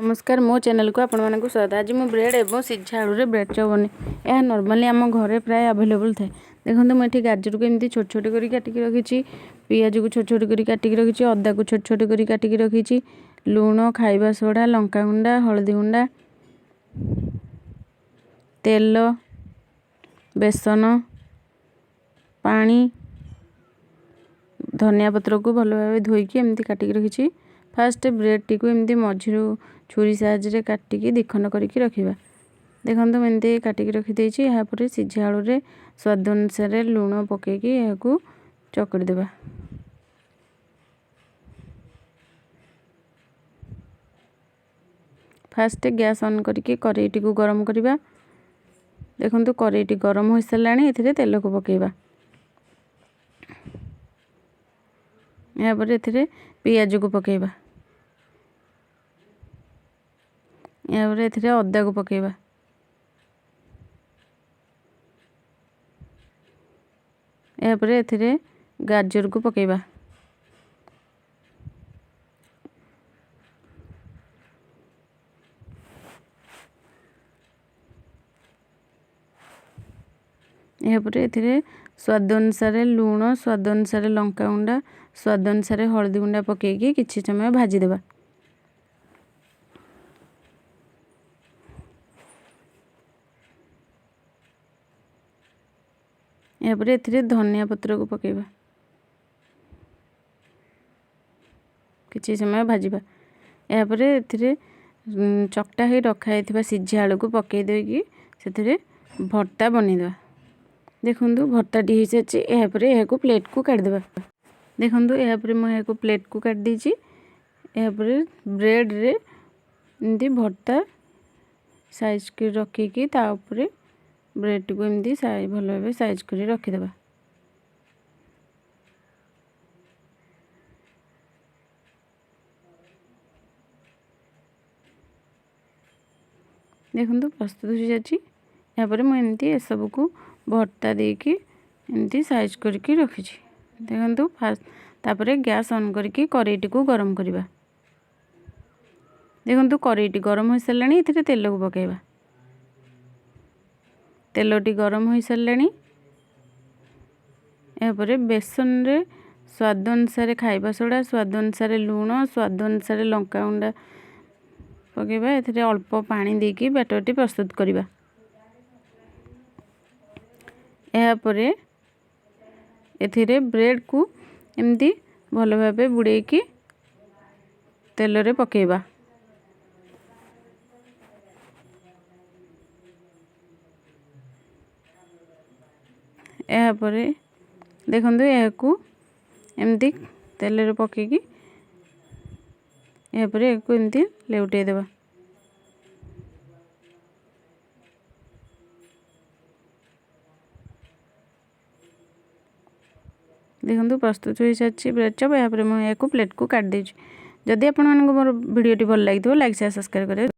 ନମସ୍କାର, ମୋ ଚ୍ୟାନେଲକୁ ଆପଣମାନଙ୍କୁ ସ୍ୱାଗତ। ଆଜି ମୁଁ ବ୍ରେଡ଼୍ ଏବଂ ସିଝା ଆଳୁରେ ବ୍ରେଡ଼୍ ଚପ୍ ବନେଇ। ଏହା ନର୍ମାଲି ଆମ ଘରେ ପ୍ରାୟ ଆଭେଲେବୁଲ୍ ଥାଏ। ଦେଖନ୍ତୁ, ମୁଁ ଏଠି ଗାଜରକୁ ଏମିତି ଛୋଟ ଛୋଟ କରି କାଟିକି ରଖିଛି, ପିଆଜକୁ ଛୋଟ ଛୋଟ କରି କାଟିକି ରଖିଛି, ଅଦାକୁ ଛୋଟ ଛୋଟ କରି କାଟିକି ରଖିଛି। ଲୁଣ, ଖାଇବା ସୋଡ଼ା, ଲଙ୍କାଗୁଣ୍ଡା, ହଳଦୀ ଗୁଣ୍ଡା, ତେଲ, ବେସନ, ପାଣି, ଧନିଆ ପତ୍ରକୁ ଭଲ ଭାବେ ଧୋଇକି ଏମିତି କାଟିକି ରଖିଛି। ଫାଷ୍ଟ ବ୍ରେଡ଼୍ଟିକୁ ଏମିତି ମଝିରୁ ଛୁରୀ ସାହାଯ୍ୟରେ କାଟିକି ଦ୍ୱିଖଣ୍ଡ କରିକି ରଖିବା। ଦେଖନ୍ତୁ, ମୁଁ ଏମିତି କାଟିକି ରଖିଦେଇଛି। ଏହାପରେ ସିଝା ଆଳୁରେ ସ୍ୱାଦ ଅନୁସାରେ ଲୁଣ ପକାଇକି ଏହାକୁ ଚକଟି ଦେବା। ଫାଷ୍ଟ ଗ୍ୟାସ୍ ଅନ୍ କରିକି କରେଇଟିକୁ ଗରମ କରିବା। ଦେଖନ୍ତୁ, କରେଇଟି ଗରମ ହୋଇସାରିଲାଣି। ଏଥିରେ ତେଲକୁ ପକାଇବା। ଏହାପରେ ଏଥିରେ ପିଆଜକୁ ପକାଇବା। ଏହାପରେ ଏଥିରେ ଅଦାକୁ ପକାଇବା। ଏହାପରେ ଏଥିରେ ଗାଜରକୁ ପକାଇବା। ଏହାପରେ ଏଥିରେ ସ୍ୱାଦ ଅନୁସାରେ ଲୁଣ, ସ୍ୱାଦ ଅନୁସାରେ ଲଙ୍କାଗୁଣ୍ଡା, ସ୍ୱାଦ ଅନୁସାରେ ହଳଦୀ ଗୁଣ୍ଡା ପକାଇକି କିଛି ସମୟ ଭାଜିଦେବା। ଏହାପରେ ଏଥିରେ ଧନିଆ ପତ୍ରକୁ ପକାଇବା, କିଛି ସମୟ ଭାଜିବା। ଏହାପରେ ଏଥିରେ ଚକଟା ହେଇ ରଖା ହେଇଥିବା ସିଝା ଆଳୁକୁ ପକାଇ ଦେଇକି ସେଥିରେ ଭର୍ତ୍ତା ବନେଇଦେବା। ଦେଖନ୍ତୁ, ଭର୍ତ୍ତାଟି ହେଇସାରିଛି। ଏହାପରେ ଏହାକୁ ପ୍ଲେଟ୍କୁ କାଢ଼ିଦେବା। ଦେଖନ୍ତୁ, ଏହାପରେ ମୁଁ ଏହାକୁ ପ୍ଲେଟ୍କୁ କାଢ଼ି ଦେଇଛି। ଏହାପରେ ବ୍ରେଡ଼୍ରେ ଏମିତି ଭର୍ତ୍ତା ସାଇଜ୍ କରି ରଖିକି ତା ଉପରେ ବ୍ରେଡ଼୍ଟିକୁ ଏମିତି ଭଲ ଭାବେ ସାଇଜ୍ କରି ରଖିଦେବା। ଦେଖନ୍ତୁ, ପ୍ରସ୍ତୁତ ହୋଇଯାଇଛି। ଏହାପରେ ମୁଁ ଏମିତି ଏସବୁକୁ ଭର୍ତ୍ତା ଦେଇକି ଏମିତି ସାଇଜ୍ କରିକି ରଖିଛି। ଦେଖନ୍ତୁ, ଫାଷ୍ଟ ତାପରେ ଗ୍ୟାସ୍ ଅନ୍ କରିକି କରେଇଟିକୁ ଗରମ କରିବା। ଦେଖନ୍ତୁ, କରେଇଟି ଗରମ ହୋଇସାରିଲାଣି। ଏଥିରେ ତେଲକୁ ପକାଇବା। ତେଲଟି ଗରମ ହୋଇସାରିଲାଣି। ଏହାପରେ ବେସନରେ ସ୍ୱାଦ ଅନୁସାରେ ଖାଇବା ସୋଡ଼ା, ସ୍ୱାଦ ଅନୁସାରେ ଲୁଣ, ସ୍ୱାଦ ଅନୁସାରେ ଲଙ୍କାଗୁଣ୍ଡା ପକାଇବା। ଏଥିରେ ଅଳ୍ପ ପାଣି ଦେଇକି ବ୍ୟାଟରଟି ପ୍ରସ୍ତୁତ କରିବା। ଏହାପରେ ଏଥିରେ ବ୍ରେଡ଼କୁ ଏମିତି ଭଲ ଭାବେ ବୁଡ଼େଇକି ତେଲରେ ପକାଇବା। ଏହାପରେ ଦେଖନ୍ତୁ, ଏହାକୁ ଏମିତି ତେଲରେ ପକାଇକି ଏହାପରେ ଏହାକୁ ଏମିତି ଲେଉଟେଇ ଦେବା। ଦେଖନ୍ତୁ, ପ୍ରସ୍ତୁତ ହୋଇସାରିଛି ବ୍ରେଡ଼୍ ଚପ୍। ଏହାପରେ ମୁଁ ଏହାକୁ ପ୍ଲେଟ୍କୁ କାଢ଼ି ଦେଇଛି। ଯଦି ଆପଣମାନଙ୍କୁ ମୋର ଭିଡ଼ିଓଟି ଭଲ ଲାଗିଥିବ, ଲାଇକ୍, ସେୟାର, ସବସ୍କ୍ରାଇବ୍ କରିବେ।